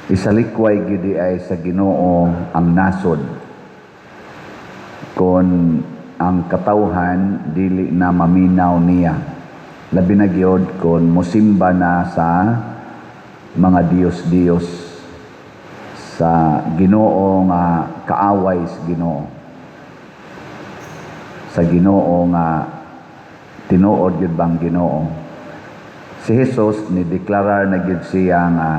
Isalikway gidi ay sa Ginoo ang nasod kon ang katawhan dili na maminaw niya, labi na gyud kon mosimba na sa mga diyos-diyos, sa Ginoo nga kaaway sa Ginoo, sa Ginoo nga tinuod gyud bang Ginoo. Si Jesus ni deklarar na gyud siya nga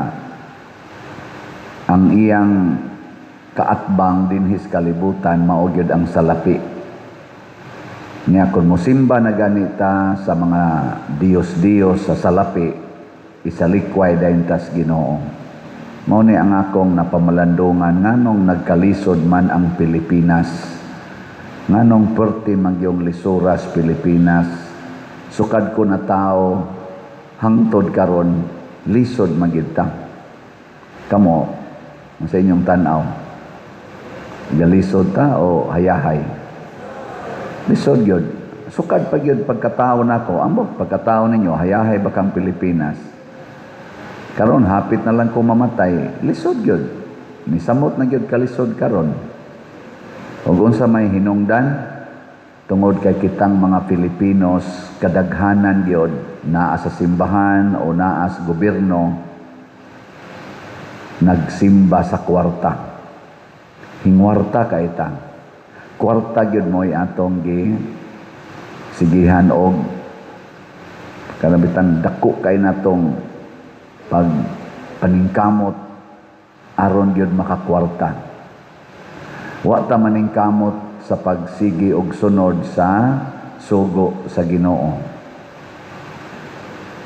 ang iyang kaatbang dinhi sa kalibutan mao gyud ang salapi. Nya kung mosimba na ganita sa mga diyos-diyos sa salapi, isalikway dayon tas Ginoo. Mao ni ang akong napamalandungan, nganong nagkalisod man ang Pilipinas, nganong perti magyong lisuras Pilipinas. Sukad ko na tao hangtod karon, lisod magyud ta. Kamo, sa inyong tan-aw, galisod ta o hayahay? Lisod gyud. Sukad pa gyud pagkatao nako, ambot pagkatao ninyo, hayahay ba kang Pilipinas? Karon hapit na lang ko mamatay, lisod gyud. Nisamot na gyud kalisod karon. Ug unsa may hinungdan? Tungod kay kitang mga Filipinos, kadaghanan gyud naa sa simbahan o naa sa gobyerno, nagsimba sa kwarta. Hingwarta kay ta. Kwarta gyud mo'y atong gi sigihan og kanabitan dako kay natong pag paningkamot aron gyud makakwarta. Wa ta maningkamot sa pagsigi og sunod sa sugo sa Ginoo.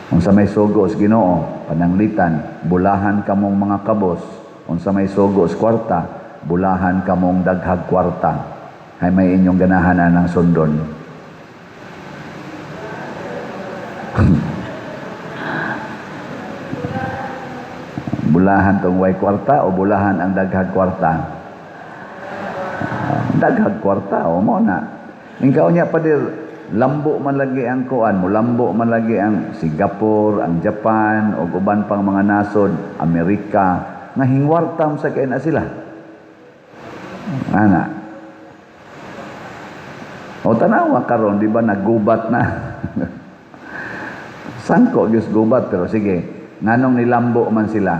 Unsa may sugo sa Ginoo? Pananglitan, bulahan kamong mga kabos. Unsa may sugo sa kwarta? Bulahan kamong daghag kwarta. Hay may inyong ganahan anang sundon? Bulahan tong way kwarta o bulahan ang daghag kwarta? Daghag kwarta o mo na. Ikaw niya padir, lambo man lagi ang kuan, mulambo man lagi ang Singapore, ang Japan, o uban pang mga nasod, Amerika, nga hingwarta sa kay na sila. Ana. O tanawa karon, di ba nagubat na? Sangko gyud gubat, pero sige, nganong nilambo man sila?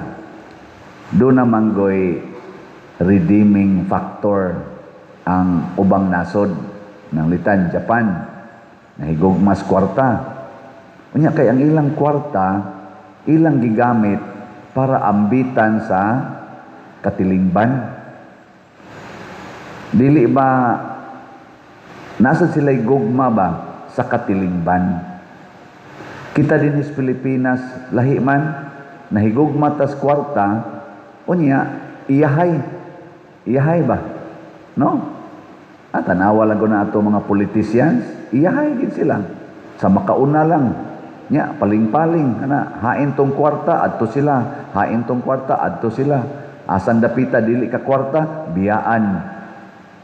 Do na manggoy redeeming factor ang ubang nasod ng litan Japan, nahigugmas kwarta. Unya kay ang ilang kwarta ilang gigamit para ambitan sa katilingban. Dili ba nasa sila'y gugma ba sa katilingban? Kita din sa Pilipinas, lahi man, nahigugma tas kwarta, unya, iyahay. Iyahay ba? No? Ah, tanawa lang ko na ato mga politicians, iyahay din sila. Sa makauna lang. Nya, paling-paling, ana, hain tong kwarta, adto sila. Hain tong kwarta, adto sila. Asan dapita, dili ka kwarta, biyaan.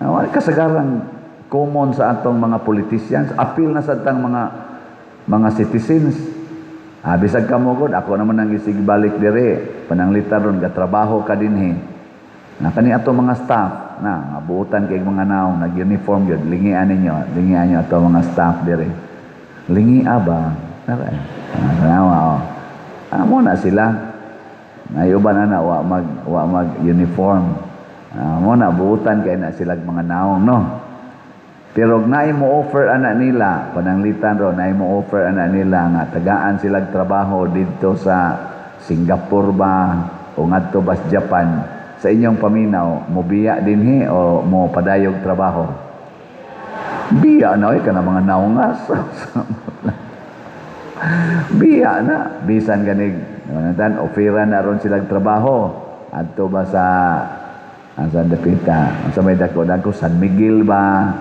Ah, kasagaran common sa atong mga politicians, appeal na sa atang mga citizens. Ah, bisag kamo gud, ako naman ang isig balik dire, pananglitan ron gatrabaho ka dinhi. Na kani ato mga staff na nga buotan kay mga naong nag-uniform gyud, lingian ninyo, lingian niyo ato mga staff dire. Lingia ba? Tara. Ah, tanawa oh. Ah, mo na sila. Nayuban na wa mag uniform. Ah, mo na buotan kay na sila mga naong, no. Pero naay mo offer ana nila, pananglitan ro, naay mo offer ana nila nga tagaan silag trabaho didto sa Singapore ba o ngadto ba sa Japan, sa inyong paminaw, mobiya dinhi o mo padayog trabaho? Biya na oy kana mga naungas. Biya na bisan ganig tan offeran na ron silag trabaho adto ba sa asa dapita, sa may dako dako San Miguel ba?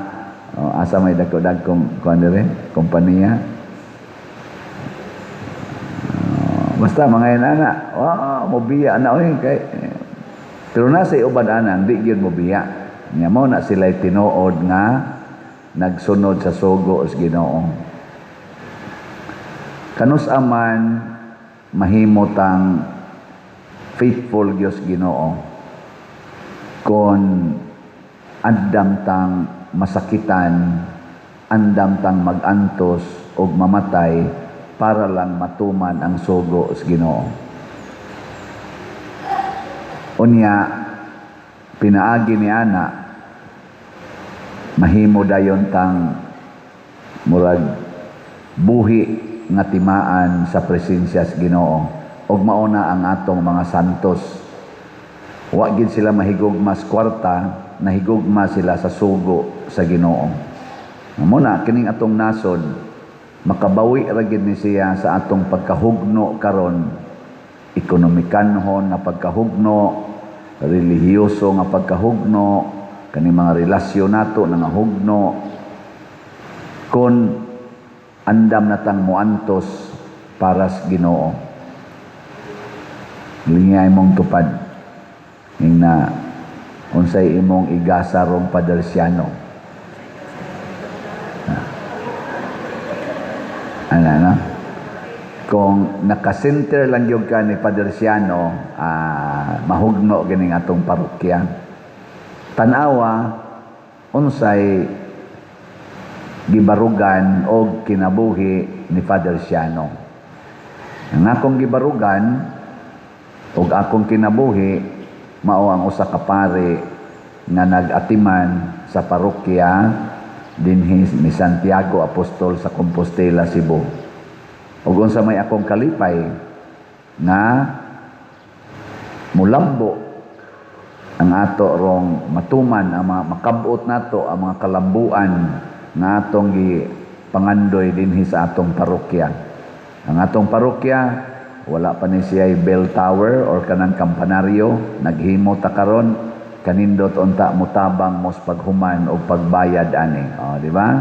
O, asa may dako dagkong kuan dire kompanya? Basta mga inana, wow, mobiya na oy kay pero nasa uban ana di gyud mobiya. Nya mo na sila tinuod nga nagsunod sa sugo sa Ginoo. Kanus aman mahimutang Faithful Diyos Ginoo kon andam tang masakitan, andam tang magantos og mamatay para lang matuman ang sugo sa Ginoo. Unya pinaagi ni ana, mahimo dayon tang murag buhi nga timaan sa presensya sa Ginoo, ug mauna ang atong mga santos. Wa gid sila mahigugma sa kwarta, nahigugma sila sa sugo sa Ginoo. Muna kining atong nasod, makabawi ra gid ni siya sa atong pagkahugno karon, ekonomikanhon nga pagkahugno, relihiyoso nga pagkahugno, kani mga relasyon nato nangahugno, kon andam natang muantos para sa Ginoo. Lingay mong tupad ing na unsay imong igasa rong Padersiano. Ana na kung nakasenter lang gyud ka ni Padersiano, mahugno gining atong parokya. Tan-awa unsay gibarugan og kinabuhi ni Father Siano. Ang akong gibarugan og akong kinabuhi mao ang usa ka pare nga nag-atiman sa parokya dinhi ni Santiago Apostol sa Compostela, Cebu. Ug unsa may akong kalipay nga mulambo ang ato rong matuman ang mga makabot nato ang mga kalambuan nga atong gipangandoy dinhi sa atong parokya. Ang atong parokya wala pa ni siya bell tower or kanang kampanaryo, naghimo ta karon, kanindot unta mutabang mos paghuman og pagbayad ani. O, di ba?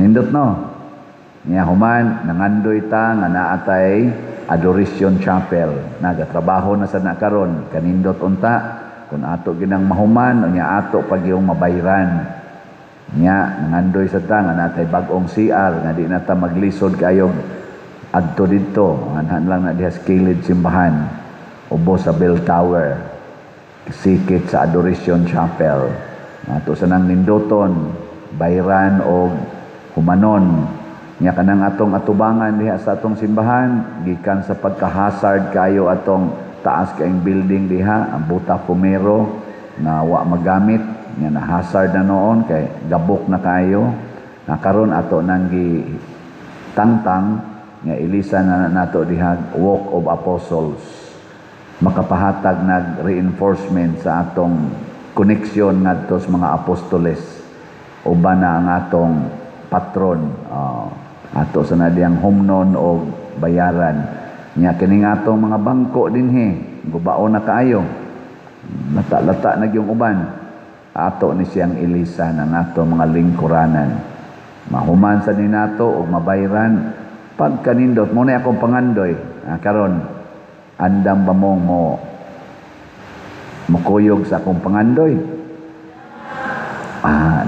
Nindot, no? Nya human nangandoy ta nga naa tay Adoration Chapel. Nagatrabaho na sa na karon, kanindot unta kun ato ginang mahuman, unya ato pag yung mabayran. Nya nangandoy sa ta nga natay bag-ong CR nga di na ta maglisod kayog adto didto, anhan lang na diha sa kilid simbahan, ubos sa bell tower, sikit sa Adoration Chapel. Ato sa nang nindoton, bayran og humanon. Nya kanang atong atubangan diha sa atong simbahan, gikan sa pagkahasard kayo atong taas kaayong building diha, ang Buta Fumero na wa magamit, nya na hazard na noon kay gabok na kayo. Na karon ato nang gi tangtang nga ilisan na nato diha Walk of Apostles, makapahatag nag reinforcement sa atong koneksyon ngadto sa mga apostoles, uban na ang atong patron. Ato sa na diyang humnon o bayaran. Nya kining atong mga bangko dinhi, gubaon na kaayo, lata-lata na gyung uban, ato ni siyang ilisan ang ato mga lingkuranan. Mahuman sa ninato og mabayran, pagkanindot mo na akong pangandoy. Karon andam ba mong mo mukuyog sa akong pangandoy?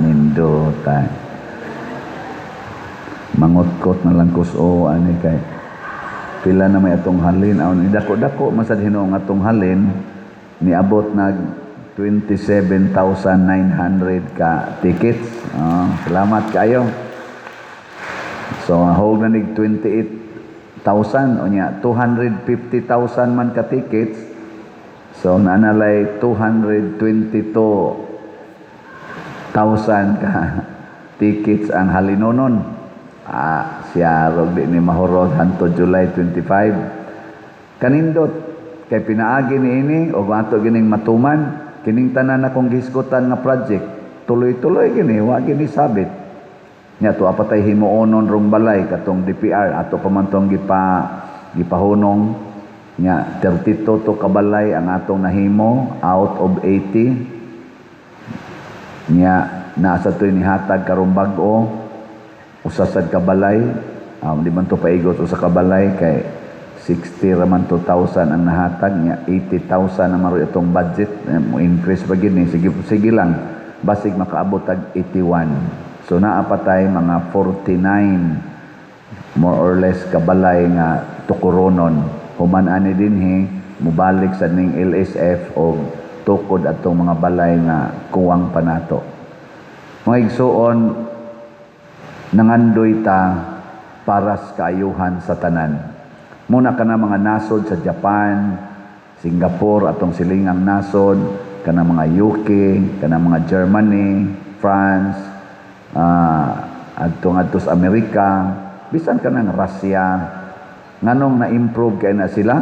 Nindot ay. Mangutkot na lang kuso ani kay pila na may atong halin. Aw, ni dako-dako masad hinuong atong halin, niabot nag 27,900 ka tickets. Oh, salamat kayo. So hog na nig 28,000, unya 250,000 man ka tickets. So naanalay 222,000 ka tickets ang halinonon. Siya rog di ni mahurot hantod July 25. Kanindot kay pinaagi ni ini og ato gining matuman kining tanan akong gihisgutan nga project, tuloy-tuloy gini, wa gini sabit. Nya to apatay himuonon rong balay katong DPR, ato pa man tong gipahunong. Nya 32 to kabalay ang atong nahimo out of 80. Nya naa sa to'y nihatag karong bag-o, usa sad ka balay. Di man to paigot usa ka balay kay 60 ra man to thousand ang nahatag niya, 80,000 na maro itong budget. Mo increase pa gid ni, sige sige lang, basig makaabot tag 81. So naa pa tay mga 49 more or less kabalay nga tukuronon human ani dinhi. mubalik sa ning LSF o tukod atong mga balay nga kuwang pa nato. Mga igsuon, nangandoy ta para sa kaayuhan sa tanan. Muna ka na mga nasod sa Japan, Singapore, atong silingang nasod, kana mga UK, kana mga Germany, France, adto ngadto sa Amerika, bisan kanang Russia, nganong na-improve kay na sila?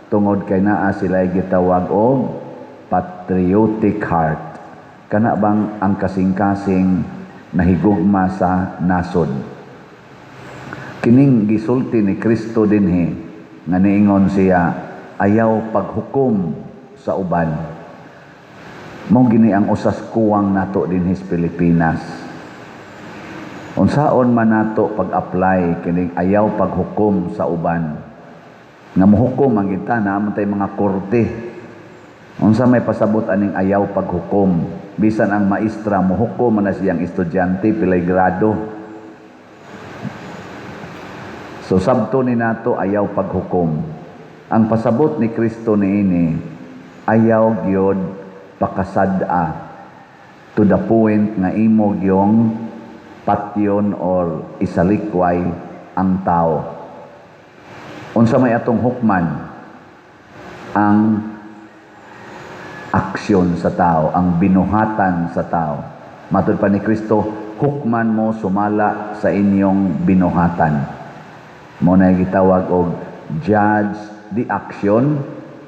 Tungod kay naa sila gitawag og patriotic heart. Kana bang ang kasing-kasing nahigugma sa nasod. Kining gisulti ni Kristo dinhi nga niingon siya, "Ayaw paghukom sa uban." Mao gini ang usas kuwang nato dinhi sa Pilipinas. Unsaon man nato pag-apply kining ayaw paghukom sa uban? Nga mohukom ang kita, naa man tay mga korte. Unsa may pasabot aning ayaw paghukom? Bisan ang maestra mohukom man na siyang estudyante pilay grado. So sabto ni nato ayaw paghukom. Ang pasabot ni Kristo niini, ayaw gyud pakasad-a to the point nga imo gyong patyon or isalikway ang tao. Unsa may atong hukman? Ang aksyon sa tao, ang binuhatan sa tao. Matud pa ni Kristo, "Hukman mo sumala sa inyong binuhatan." Mo na gitawag og judge the action,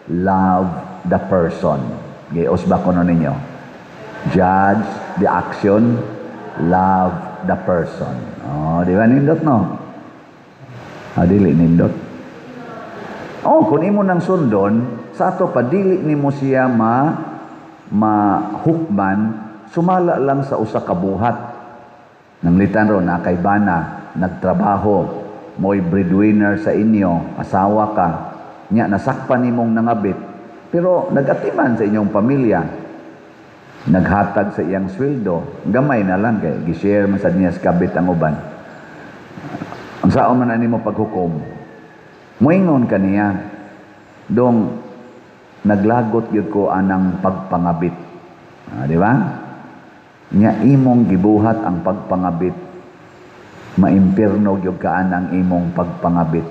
love the person. Gios ba kuno ninyo? Judge the action, love the person. Oh, di ba nindot, no? Ah, dili nindot. Oh, kung imo nang sundon, sa ato pa dili nimo siya mahukman sumala lang sa usa ka buhat. Nanglitan ro na kay bana, nagtrabaho, mo'y breadwinner sa inyo, asawa ka, nya nasakpan nimong nangabit, pero nagatiman sa inyong pamilya, naghatag sa iyang sweldo, gamay na lang kay gi-share man sad niya sa kabit ang uban. Ang sao man ani mo paghukom? Moingon kaniya, "Dong, naglagot gyud ko anang pagpangabit." Ah, di ba? Nya imong gibuhat ang pagpangabit, maimpirno gyud ka anang imong pagpangabit.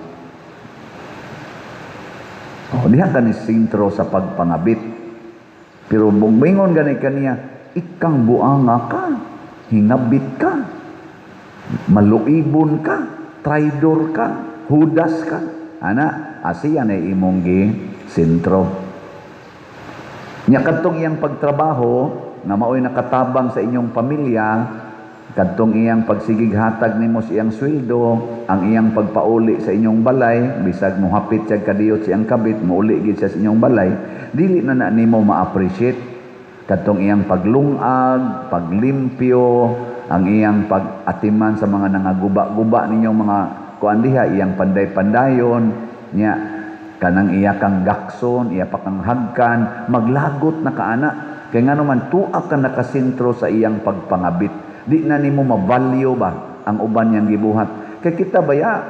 Oh, diha ka ni sentro sa pagpangabit. Pero moingon gani kaniya, "Ikang buanga ka, hingabit ka, maluibon ka, traidor ka, hudas ka." Ana, asiya na imong gi sentro. Nya kadtong iyang pagtrabaho nga maoy nakatabang sa inyong pamilya, kadtong iyang pagsigig hatag nimo sa iyang sweldo, ang iyang pagpauli sa inyong balay, bisag mohapit siya kadiyot siyang kabit, mouli gid siya sa inyong balay, dili na na nimo ma-appreciate kadtong iyang paglungag, paglimpyo, ang iyang pag-atiman sa mga nangaguba-guba ninyong mga kuan diha, iyang panday-pandayon, nya kanang iya kang gakson, iya pa kang hagkan, maglagot na kaana. Kay ngano man tuak ka nakasentro sa iyang pagpangabit. Di na nimo ma-value ba ang uban niyang gibuhat. Kay kita baya,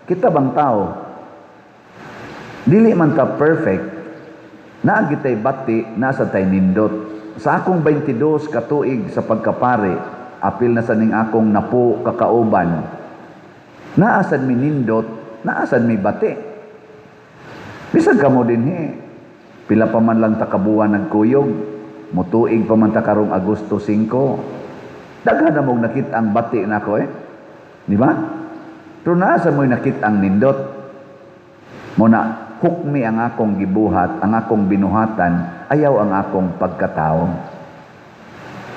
kita bang tao, dili man ta perfect, naa gitay bati, nasa tay nindot. Sa akong 22 katuig sa pagkapari, apil na sa ning akong napo kakauban, naa sad mi nindot, naa sad mi bati. Bisag kamo dinhi, pila pa man lang ta kabuwan nagkuyog, mutuig pa man ta karong Agosto 5. Daghan na mong nakita ang bati nako eh. Di ba? Pero naa sa mo'y nakita ang nindot. Mo na, hukmi ang akong gibuhat, ang akong binuhatan, ayaw ang akong pagkatao.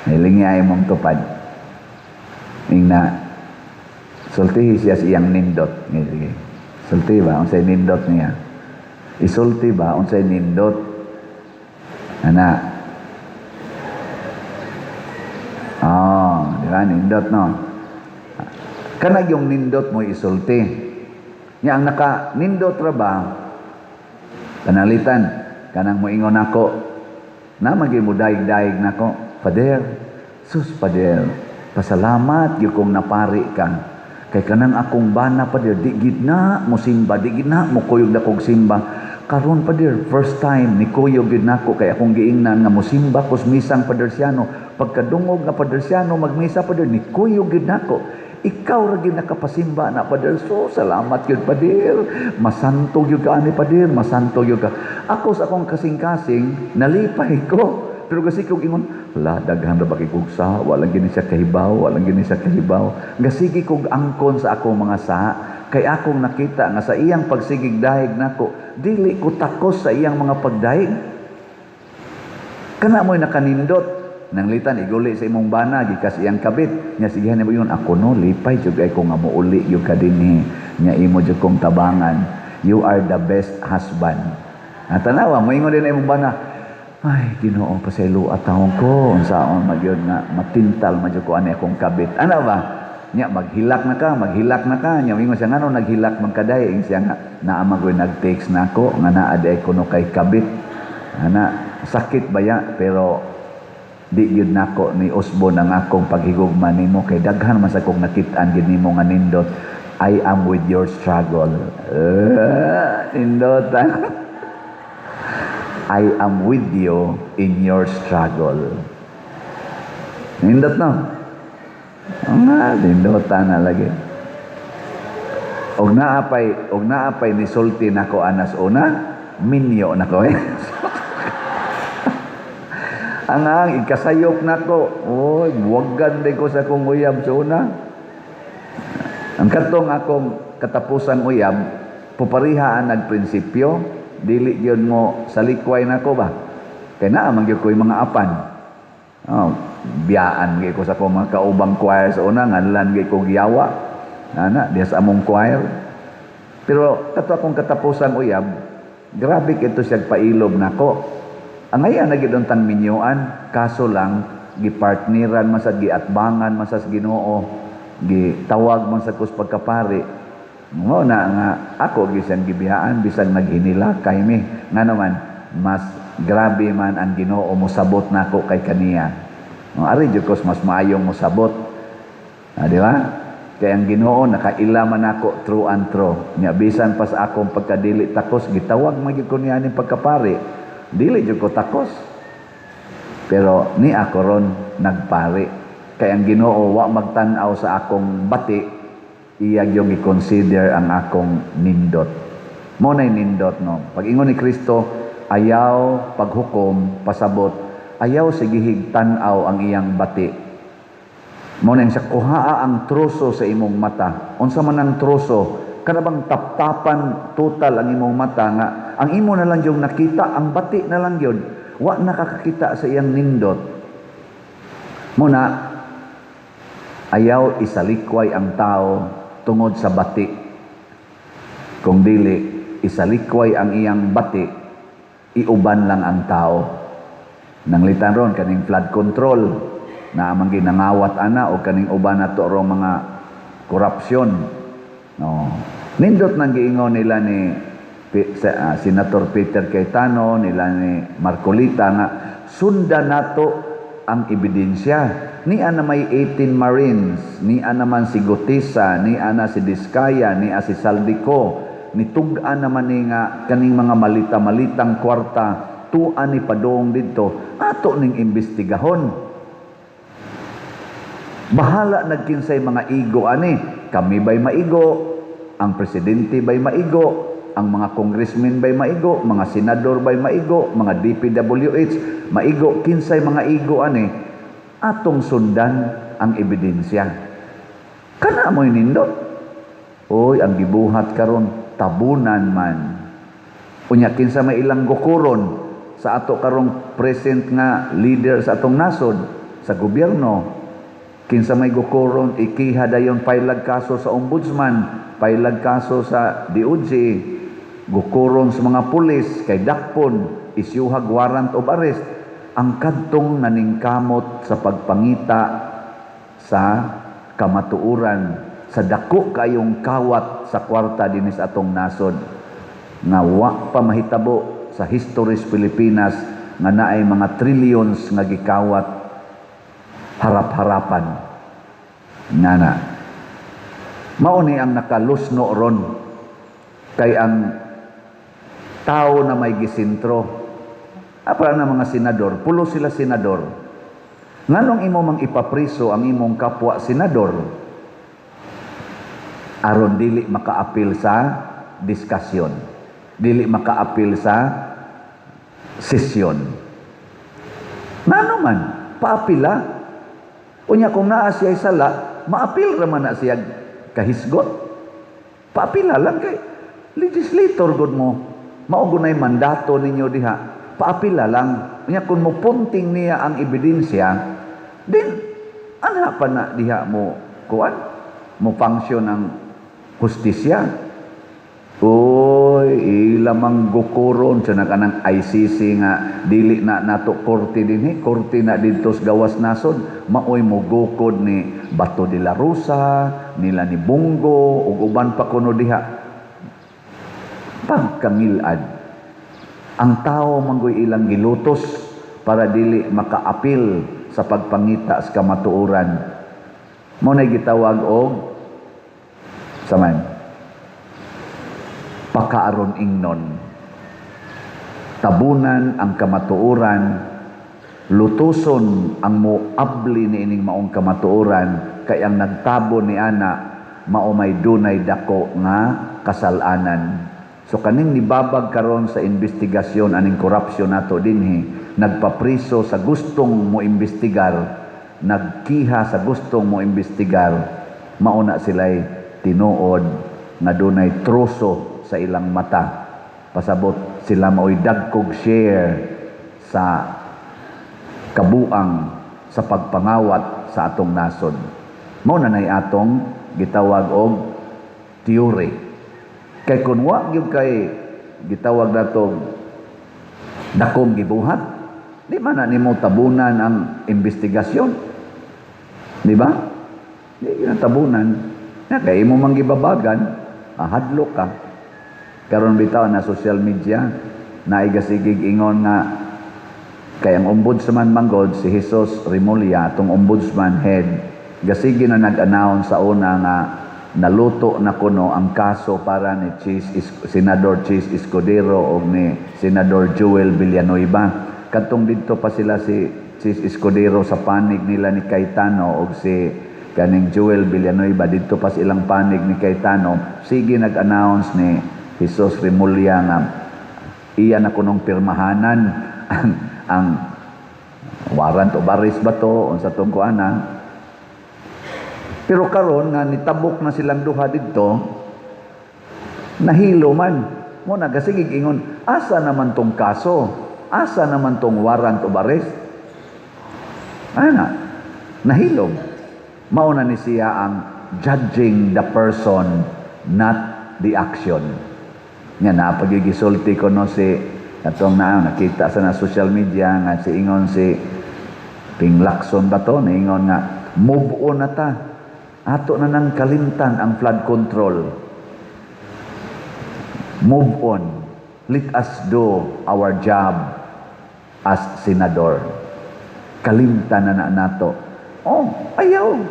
Hiling niya imong tupad. Ingna, sultihi siya sa iyang nindot. Sige. Sulti ba? Unsay nindot niya? Isulti ba? Unsay nindot? Ana. Oh, di ba? Nindot, no? Kanag yung nindot mo isulti. Nya ang naka nindot ra ba? Panalitan, kanang moingon nako, na magi mo daig-daig nako, "Father, sus Father, pasalamat gyud kong napari ka. Kay kanang akong bana, Father, di gid na mo simba, di gid na mo kuyog na kog simba. Karon, Pader, first time ni kuyog gyud nako kay akong giingnan nga mosimba kos misang Padersiano. Pagkadungog nga Padersiano magmisa, Pader, ni kuyog gyud nako. Ikaw ra gyud nakapasimba na, Pader. So salamat gyud, Pader. Masanto gyud ka ani, Pader, masanto gyud ka." Ako sa akong kasing-kasing nalipay ko. Pero kasi kog ingon, "La, daghan ra ba kay kog sa, walang gini siya kahibaw, walang gini siya kahibaw." Gasigi kog angkon sa akong mga sa, kay akong nakita nga sa iyang pagsigig dahig nako, dili ko takos sa iyang mga pagdahig. Kana mo'y nakanindot. Nanglitan iguli sa imong bana gikas iyang kabit. Nya sigihan nimo yun, "Ako no lipay jud ay ko nga mouli gyud ka dinhi. Nya imo jud kong tabangan. You are the best husband." Ah, tanawa, moingon din na imong bana, "Ay, Ginoo, pasayloa taon ko, unsaon magyud nga matintal man jud ko ani akong kabit." Ana ba? Nya maghilak na ka, maghilak na ka. Nya moingon siya, "Ngano naghilak man kaday?" Ingon siya nga, "Naa man ko'y nag-text nako nga naa diay kuno kay kabit." Ana, sakit baya, pero di gyud nako ni usbon ang akong paghigugma nimo kay daghan man sa kong nakit-an gyud nimo nga nindot. I am with your struggle. Nindot. I am with you in your struggle. Nindot, no? Nga, nindotan na lagi. Og naapay nisulti nako anas una, minyo nako eh. Ang ikasayop nako, oy, buwagan din ko sa akong uyab sa una. Ang katong akong katapusang uyab, pupariha ang nagprinsipyo, dili gyud mo salikway nako ba? Kay naa man gyud ko'y mga apan. Oh, biyaan gyud ko sa akong mga kaubang choir sa una, nganlan gyud ko giyawa. Ana, diya sa among choir. Pero kato akong katapusang uyab, grabe kito siya pailob nako. Ang ngayon na gyud untang minyuan, kaso lang gipartneran man sa giatbangan man sa Ginoo, gitawag man sa kus pagkapari. Mo na nga ako gisang gibiyaan bisag naghinila kay mi. Nga naman mas grabe man ang Ginoo mosabot nako kay kaniya. No, ari jud kos mas maayong mosabot. Ah, di ba? Kay ang Ginoo nakaila man ako true and true. Nya bisan pa sa akong pagkadili takos, gitawag man gyud ko niya ning pagkapari. Dili jud ko takos. Pero ni ako ron nagpari. Kay ang Ginoo wa magtan-aw sa akong bati, iya gyud i-consider ang akong nindot. Mo na'y nindot, no. Pag ingon ni Kristo, ayaw paghukom, pasabot, ayaw sigihig tan-aw ang iyang bati. Mo na sa kuhaa ang troso sa imong mata. Unsa man ang troso? Kana bang taptapan total ang imong mata nga ang imo na lang yung nakita, ang bati na lang yun. Wa nakakakita sa iyang nindot. Muna, ayaw isalikway ang tao tungod sa bati. Kung dili, isalikway ang iyang bati, iuban lang ang tao. Nanglitan ron, kaning flood control, na amang ginangawat ana o kaning uban nato rong mga korupsyon. No. Nindot nang giingon nila ni Senator Peter Cayetano, nila ni Marcolita nga sundan nato ang ebidensya. Niya na may 18 Marines, niya naman si Guteza, niya na si Diskaya, niya si Zaldy Co, nitug-an naman ni nga kaning mga malita-malitang kwarta, tuan ni padong didto, ato ning imbestigahon. Bahala nagkinsay mga igo ani. Kami ba'y maigo? Ang presidente ba'y maigo? Ang mga congressmen ba'y maigo? Mga senador ba'y maigo? Mga DPWH maigo? Kinsay mga igo ani? Atong sundan ang ebidensya. Kana mo'y nindot. Oy, ang gibuhat karon tabunan man. Unya kinsa may ilang gukuron sa ato karong present nga leader sa atong nasod sa gobyerno, kinsa may gukuron ikiha dayon pailag kaso sa ombudsman, pailag kaso sa DOJ, gukuron sa mga pulis kay dakpon, isyuhag warrant of arrest ang kadtong naningkamot sa pagpangita sa kamatuoran sa dako kayong kawat sa kwarta dinis atong nasod nga wa pa mahitabo sa history sa Pilipinas nga naay mga trillions nga gikawat harap-harapan ngana. Mao ni ang nakalusno ron kay ang Tao na may gisintro. Para na mga senador, pulo sila senador. Nganong imo mang ipapriso ang imong kapwa senador? Aron dili makaapil sa diskusyon. Dili makaapil sa sesyon. Ngano man, paapila. Unya kung naa siya sala, maapil ra man na siya kahisgot. Paapila lang kay legislator gud mo. Mao gunay mandato ninyo diha. Paapila lang. Unya kung mo punting niya ang ebidensya, din anha pa na diha mo kuan mo function ang hustisya. Uy, ila mang gukuron sa kanang ICC nga dili na nato korte dinhi, korte na didto sa gawas nasod, maoy mo gukod ni Bato de la Rosa, nila ni Bong Go ug uban pa kuno diha. Pagkangilad, ang tao manggoy ilang gilutos para dili makaapil sa pagpangita sa kamatuoran. Mao na gitawag og saman pakaaron ingnon. Tabunan ang kamatuoran, lutuson ang moabli ni ining maong kamatuoran, kay ang nagtabon ni ana mao may dunay dako nga kasalanan. So kaning nibabag karon sa investigasyon aning korupsyon nato dinhi, nagpapriso sa gustong mo imbestigar, nagkiha sa gustong mo imbestigar, mao na sila'y tinuod nga dunay troso sa ilang mata. Pasabot sila mao'y dagkog share sa kabuang sa pagpangawat sa atong nasod. Mao na nay atong gitawag og theory. Kay kun wa gyud kay gitawag natong dakong gibuhat, di man na nimo tabunan ang investigasyon. Di ba? Di na tabunan. Na kay imo mang gibabagan, hadlok ka. Karon bitaw na social media, naigasigig ingon nga kay ang ombudsman manggod si Jesus Remulla, atong ombudsman head, gasigi na nag-announce sa una nga naluto na kuno ang kaso para ni Senador Chiz Escudero o ni Senador Joel Villanueva. Kadtong didto pa sila si Chiz Escudero sa panig nila ni Cayetano og si kaning Joel Villanueva didto pa sa ilang panig ni Cayetano, sige nag-announce ni Jesus Remulla nga iya na kunong pirmahanan ang warrant of arrest ba to unsa tong kuana. Pero karon nga nitabok na silang duha didto, nahilo man mo nagasigig ingon, asa naman tong kaso, asa naman tong warrant of arrest? Ana nahilom. Mao na ni siya ang judging the person, not the action. Nga na pagigisulti ko no si atong na nakita sa na social media nga si ingon si Ping Lacson ba to, niingon nga move on na ta, ato na nang kalimtan ang flood control, move on, let us do our job as senador, kalimtan na na nato. Oh, ayaw.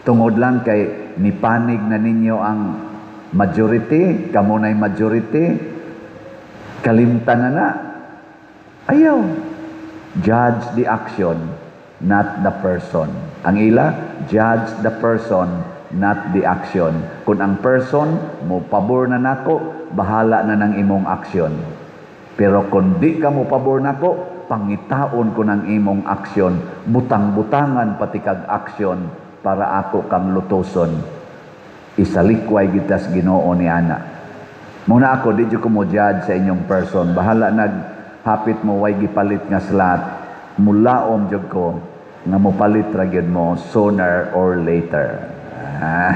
Tungod lang kay nipanig na ninyo ang majority, kamo na'y majority, kalimtan na na. Ayaw. Judge the action, not the person. Ang ila, judge the person, not the action. Kung ang person mo pabor na nako, bahala na ng imong action. Pero kung di ka mo pabor nako, pangitaon ko ng imong aksyon, butang-butangan pati kag aksyon para ako kang lutoson. Isalikway gitas Ginoo ni ana. Muna ako, di jud ko mo judge sa inyong person. Bahala nag hapit mo way gipalit nga slot. Mulaom jud ko nga mopalit ra gyud mo sooner or later. Ah,